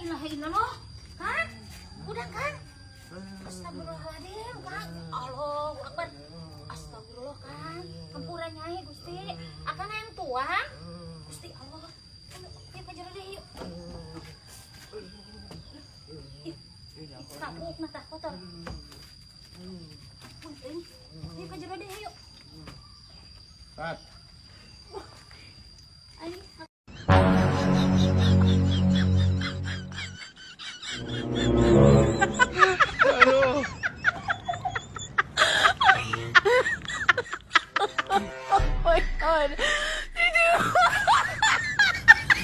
Ilaha illallah. Kang, udah, Kang. Astagfirullahaladzim, Kang. Allahu Akbar. Astagfirullah, Kang. Hampura, Nyai, Gusti. Akang yang tuang. Gusti Allah. Ayo, yuk ka jero deui, yuk. Ih, kapuk na tah kotor. Punten. Yuk ka jero deui, yuk. Cut. Ayo. Aduh. My God.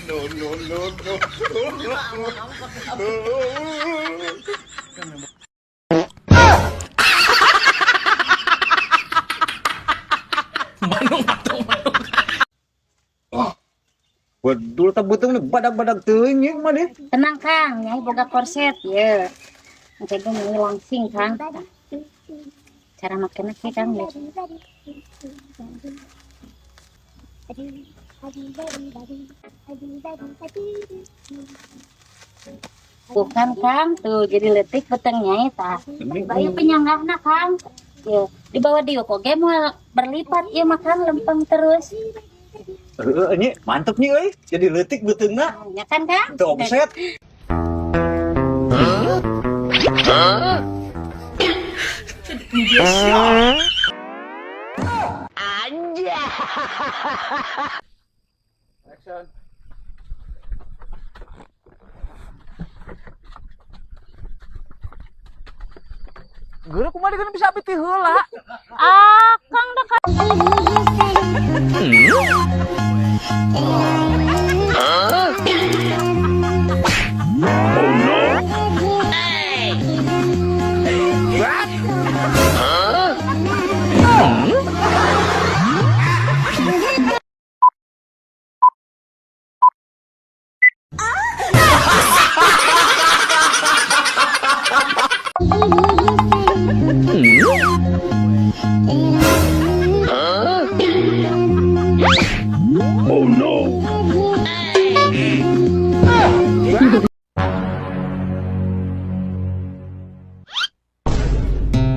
No, no, no, no. Manung atuh manung. Bedul tah beuteung badag-badag teuing ieu mah deh. Tenang, Kang, Nyai boga korset, ya. Engke ge Nyai langsing, Kang. Cara makena kieu, Kang, ya. Bukan, Kang, tuh jadi leutik beuteung Nyai tah. Bayu penyanggahna, Kang. Ya, di bawah diuk oge moal berlipat ieu mah, Kang, lempeng terus. Heeh, nya mantep nih euy. Jadi leutik beuteungna. Ya kan, Kang? Teu omset. Action. Geura kumaha deui bisa abi ti heula. Akang dah kan. Oh no. Manung atuh manung.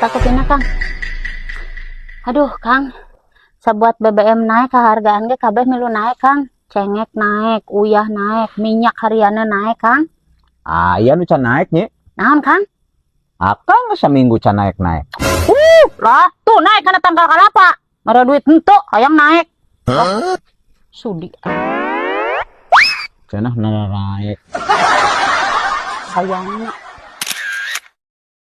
Takutnya, Kang. Aduh, Kang. Sabuat BBM naik, kehargaan ge kabeh milu naik, Kang. Cengek naik, uyah naik, minyak hariannya naik, Kang. Aya nu can naik nya. Naon, Kang? Akang saminggu can naik-naik. Lah, tuh naik karena tangkal kalapa. Mara duit entuk, hayang naik. Oh, sudi. Cenah naraek. Hayangna.